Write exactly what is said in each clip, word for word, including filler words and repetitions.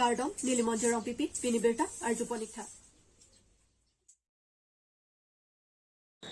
Kardom, neli Monjir Rongpipi, pini birta arjupon ik tha.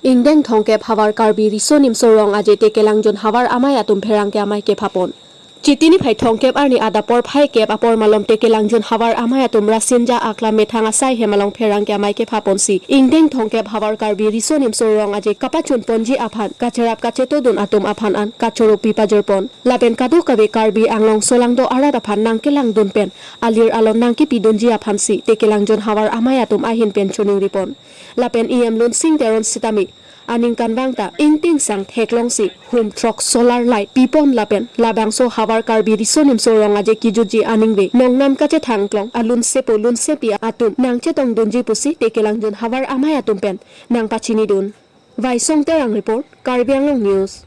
Ingdeng thomkep havar Karbi Riso Nimso Rong Aje Tekelangjun havar amei atum pherangke amei kephapon. Chiti niphai thomkep arni adap porphai kep apor malom Tekelangjun havar amei atum Rasinja aklam methang asai hem along pherangke amei kephaponsi ingdeng thomkep havar Karbi Riso Nimso Rong Aje kapachunponji aphan kacherap kachetodun atum aphan an kachoro pipajirpon. Lapen kadokave Karbi Anglong solangdo arat aphan nangkelangdun pen alir alon nangkepidunji aphansi Tekelangjun havar amei atum ahin pen choningripon. Lapen E M Lunsing Teron sitame aningkanvang ta ingtingsang theklongsi hum throk solar light pipon lapen labangso havar Karbi Riso Nimso Rong Aje kijutji aningve nongnam kachethangklong alunsepo lunsepi atum nangchetongdunji pusi Tekelangjun havar amei atum pen nangpachinidun. Vaisong Terang report, Karbi Anglong News.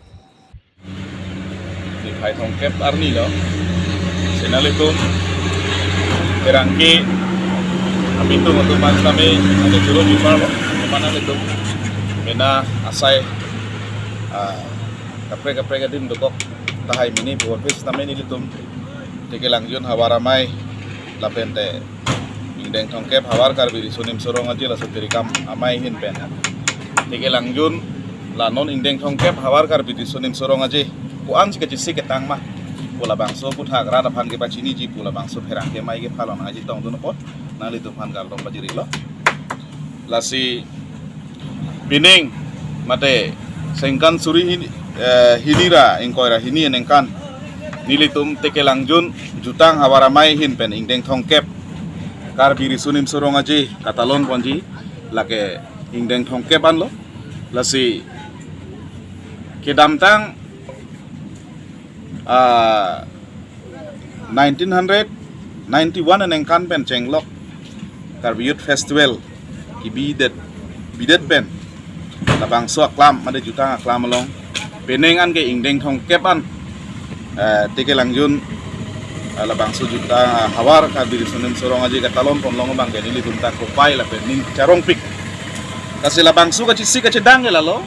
Niphai thomkep arni lo. Lasi nanglitum pherangke apitum atum aphan sitame ane choro pipar lo. Mana nanglitum mena asai, ah, kaprek kaprek adim dokok tahai mini buat pis sitame nelitum Tekelangjun havar amei lapen te ingdeng thomkep havar Karbi Riso Nimso Rong Aje laso tirikam amei ahin pen Tekelangjun la non ingdeng thomkep havar Karbi Riso Nimso Rong Aje ko-ansi kachesik ketang ma pu labangso aphuthak rat aphan kepachiniji pu labangso pherangke amei kephalon aji tongdun apot nanglitum aphan kardom pajirlo. Lasi pining mate sengkan suri hini, eh, hini ra ingkoi ra hini aningkan nelitum Tekelangjun jutang havar amei ahin pen ingdeng thomkep Karbi Riso Nimso Rong Aje katalonponji lake ingdeng thomkep anlo. Lasi kedamtang, ah, nineteen hundred ninety-one aningkan pen chenglok Karbi Youth Festival kebidet bidet pen labangso aklam mate jutang aklam along pining anke ingdeng thomkep an, eh, Tekelangjun, eh, labangso jutang, ah, havar Karbi Riso Nimso Rong Aje katalonpon long abangke nelitum ta kopai lapen ning charongpik. Lasi labangso kachesik kachedang ke lalo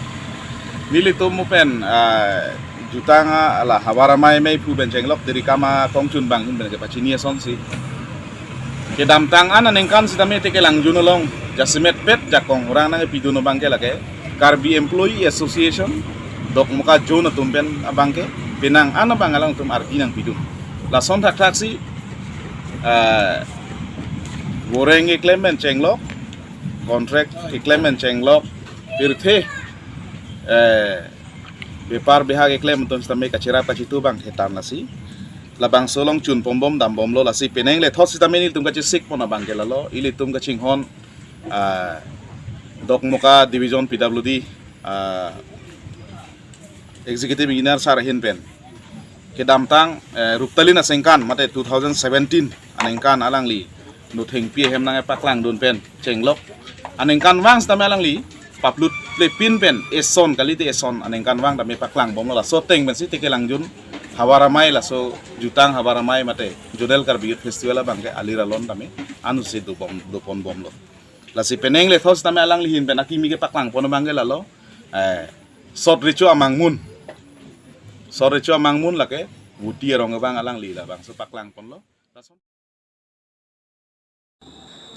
nelitum mo pen, ah, jutang, ah, la havar amei amei phu pen chenglok tirikam akongchun abang ahin pen kepachini asonsi. Kedamtang an aningkan sitame Tekelangjun along jasemet pet jakong orang nangpidun abangke lake Karbi Employee Association Dokmoka Zone atum pen abangke penang an abang alangtum ardi nangpidun. Lason thakthaksi, eh, goreng keklem pen chenglok, contract keklem pen chenglok, pirthe, eh, bepar beha keklem atum sitame kacherap kachetu abang hetan lasi labangso along chunponbom dambomlo. Lasi pining lethot sitame nelitum kachesikpon abangke lalo ilitum kachinghon, ah, Dokmoka Division P W D, ah, Executive Engineer sir ahin pen kedamtang, eh, ruptalin asengkan mate two thousand seventeen aningkan alangli Nothengpi ahem nangpaklangdun pen chenglok aningkanvang sitame alangli paplut plepin pen eson kalite eson aningkanvang tame paklangbomlo. Laso ateng pensi Tekelangjun havar amei laso jutang havar amei mate Zonal Karbi Youth Festival abangke alir alon tame anusi dopon doponbomlo. Lasi pining lethot sitame alangli ahin pen akimi kepaklangpon abangke lalo, eh, Sot Recho Amangmun. Sot Recho Amangmun lake Guti arong abang alangli labangso paklangponlo.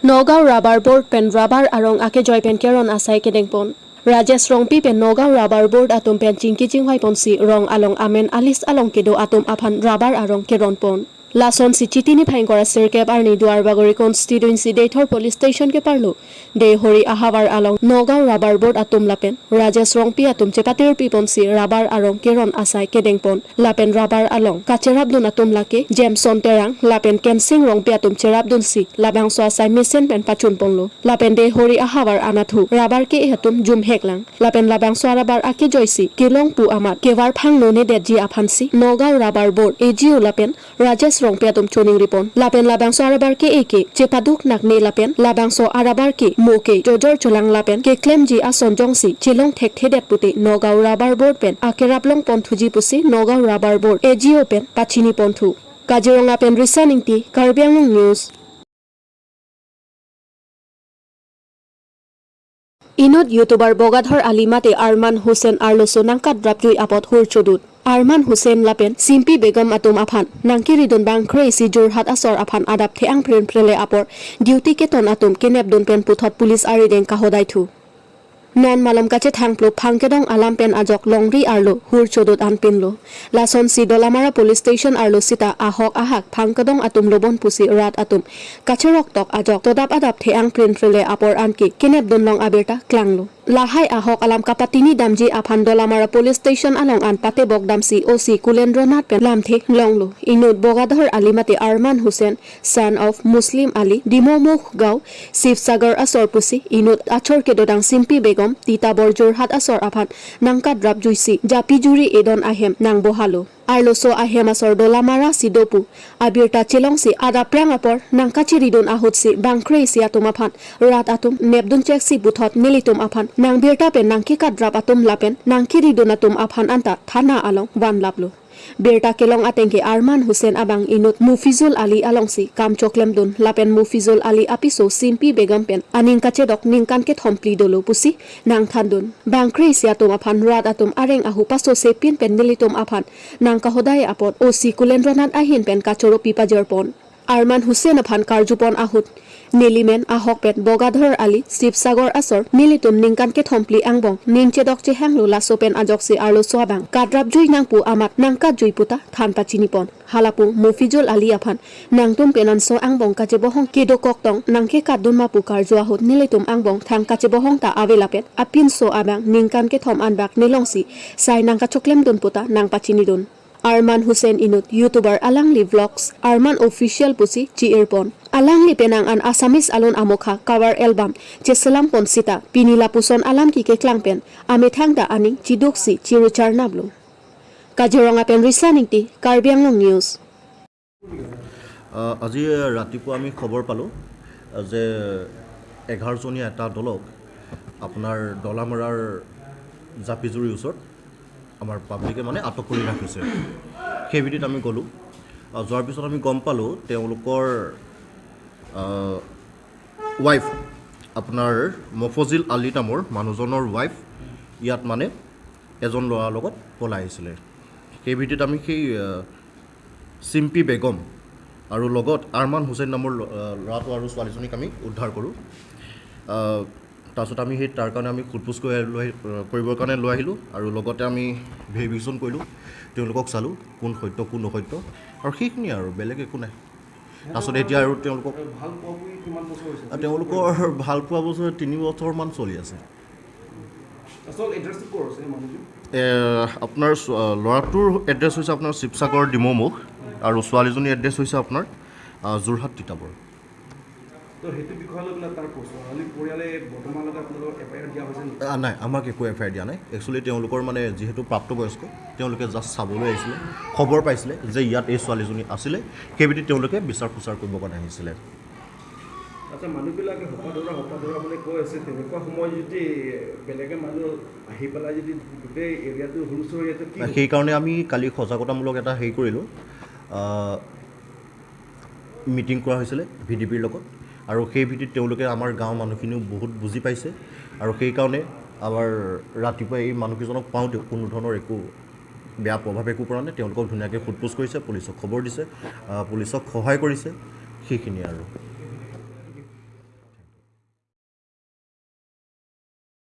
Nagaon Rubber Board pen rubber arong akejoi pen keron asai kedengpon. Rajesh Rongpi pen Nagaon Rubber Board atum pen chingki chinghoiponsi rong along amen a-list along kedo atum aphan rubber arong keronpon. Lasonsi Chiti niphai ingkoi ra sirkep arni Duarbagori constituency Deithor police station keparlo Deihori ahavar along Nagaon Rubber Board atum lapen Rajesh Rongpi atum chepatirpiponsi rubber arong keron asai kedengpon. Lapen rubber along kacherapdun atum lake Jameson Terang lapen Kensing Rongpi atum cherapdunsi labangso asai mesen pen pachunponlo. Lapen Deihori ahavar anatthu rubber ke-e atum jumheklang. Lapen labangso rubber akejoisi kelong pu amat kevar phangno nedetji aphansi Nagaon Rubber Board A G O lapen Rajesh Rongpi atum choningripon. Lapen labangso rubber ke-e ke chepaduk nakne lapen labangso rubber ke mo ke jojor cholang lapen keklemji ason jongsi chelong thekthedet pute Nagaon Rubber Board pen akerap longponthuji pusi Nagaon Rubber Board A G O pen pachiniponthu. Kaziranga pen Risan Ingti, Karbi Anglong News. Inut YouTuber Bogadhor Ali mate Arman Hussain arloso nangkadrapjui apot hur chodut. Arman Hussain lapen Simpi Begum atum aphan nangkeridun bangkre isi Jorhat asor aphan adap the-ang prin prele apor duty keton atum kenepdun pen puthot police arideng kahodai thu. Non malom kachethangplo phangkedong alam pen ajok longri arlo hur chodot anpinlo. Lasonsi Dolamara Police Station arlo sita ahok ahak phangkedong atum lobon pusi rat atum kacherok tok ajok todap adap the-ang prin prele apor anke kenepdun long abirta klanglo. Lahai ahok alam kapatini damji aphan Dolamara Police Station along an patebok damsi O C Kulendra Nath pen lamthe longlo. Inut Bogadhar Ali mate Arman Hussain, son of Muslim Ali, Dimomukh Gaon, Sibsagar asor pusi inut achor kedodang Simpi Begum, Titabor Jorhat asor aphan nangkadrap juisi japi juri edon ahem nangbohalo. Arloso ahem asor Dolamara si dopu abirta chelongsi adap prang apor nangkachiridun ahutsi bangkre isi atum aphan rat atum nepdun cheksi puthot nelitum aphan nangbirta pen nangkekadrap atum lapen nangkeridun atum aphan anta thana along vanlaplo. Birta kelong atengke Arman Hussain abang inut Mufizul Ali alongsi kam choklemdun lapen Mufizul Ali apiso Simpi Begum pen aning kachedok ningkan kethom phli dolo pusi nangthandun. Bangkre isi atum aphan rat atum areng ahu paso sepin pen nelitum aphan nangkahodai apot O C Kulendra Nath ahin pen kachoro pi pajirpon. Arman Hussain aphan karjupon ahut nelimen ahok pen Bogadhar Ali, Sibsagar asor nelitum ningkan kethom phli angbong ning chedok chehanglo, laso pen ajoksi arloso abang kadrap jui nangpu amat nangkajui puta than pachinipon. Halapu Mufizul Ali aphan nangtum penanso angbong kachebohong kedo koktong nangkekatdun ma pu karju ahut nelitum angbong thang kachebohong ta ave lapen apinso abang ningkan kethom anbak nelongsi sai nangkachoklemdun puta nangpachinidun. Arman Hussain inut YouTuber alangli vlogs Arman Official pusi chi-irpon. Alangli penang an Assamese alun amokha cover album cheselam pon sita pini lapuson alam kekeklang pen amethang ta aning chiduksi chiruchar naplo. Kaziranga pen Risa Ningti, Karbi Anglong News. আহ, আজি ৰাতিপুৱা আমি খবৰ পালোঁ, আহ, যে এঘাৰজনীয়া এটা দলক আপোনাৰ ডলামৰাৰ জাপিজুৰিৰ ওচৰত আমাৰ পাব্লিকে মানে আটক কৰি ৰাখিছে। সেই ভিত্তিত আমি গ'লোঁ। আহ, যোৱাৰ পিছত আমি গম পালোঁ তেওঁলোকৰ, আহ, ৱাইফ, আপোনাৰ মফজিল আলী নামৰ মানুহজনৰ ৱাইফ ইয়াত মানে এজন ল'ৰাৰ লগত পলাই আহিছিলে। সেই ভিত্তিত আমি সেই, আহ, চিম্পী বেগম আৰু লগত আৰমান হুছেইন নামৰ ল-, আহ, ল'ৰাটো আৰু ছোৱালীজনীক আমি উদ্ধাৰ কৰোঁ। আহ, তাৰপিছত আমি সেই তাৰ কাৰণে আমি সোধ পোছ কৰি লৈ, আহ, কৰিবৰ কাৰণে লৈ আহিলোঁ আৰু লগতে আমি ভেৰিফিকেশ্যন কৰিলোঁ, তেওঁলোকক চালোঁ কোন সত্য কোন অসত্য, আৰু সেইখিনিয়ে আৰু, বেলেগ একো নাই। তাৰপিছত এতিয়া আৰু তেওঁলোকক, আৰু ভাল পোৱা পুৰি কিমান বছৰ হৈছে? আহ, তেওঁলোকৰ ভাল পোৱা বছৰ তিনি বছৰমান চলি আছে। আচল এড্ৰেছটো ক'ৰ আছে এই মানুহটো? এ, আপোনাৰ ছ-, ল'ৰাটোৰ এড্ৰেছ হৈছে আপোনাৰ শিৱসাগৰ ডিমৌমুখ আৰু ছোৱালীজনীৰ এড্ৰেছ হৈছে আপোনাৰ, আ, যোৰহাট তিতাবৰ। তো সেইটো বিষয় লৈ পেলাই তাৰ ছোৱালী পৰিয়ালে বৰ্তমানলৈকে আপোনালোকক এফ আই আৰ দিয়া হৈছে নেকি? আ, নাই, আমাক একো এফ আই আৰ দিয়া নাই। একচুৱেলি তেওঁলোকৰ মানে যিহেতু প্ৰাপ্তবয়স্ক, তেওঁলোকে জাষ্ট চাবলৈ আহিছিলে, খবৰ পাইছিলে যে ইয়াত এই ছোৱালীজনী আছিলে, সেইবুলি তেওঁলোকে বিচাৰ খোচাৰ কৰিবৰ কাৰণে আহিছিলে। আচ্ছা, মানুহবিলাকে হপা ধৰা হপা ধৰা বুলি কৈ আছে, তেনেকুৱা সময়ত যদি বেলেগে মানুহ আহি পেলাই যদি গোটেই এৰিয়াটো হুলস্থুল হৈ যায়, কি হ'ব? সেইকাৰণে আমি কালি সজাগতামূলক এটা হেৰি কৰিলোঁ, আ, মিটিং কৰা হৈছিলে ভি ডি পিৰ লগত, আৰু সেই ভিত্তিত তেওঁলোকে আমাৰ গাঁৱৰ মানুহখিনিও বহুত বুজি পাইছে, আৰু সেইকাৰণে আমাৰ ৰাতিপুৱা এই মানুহকেইজনক পাওঁতেও কোনো ধৰণৰ একো বেয়া প্ৰভাৱ একো পৰা নাই। তেওঁলোকক ধুনীয়াকৈ সোধ পোছ কৰিছে, পুলিচক খবৰ দিছে, আ, পুলিচক সহায় কৰিছে, সেইখিনিয়ে আৰু।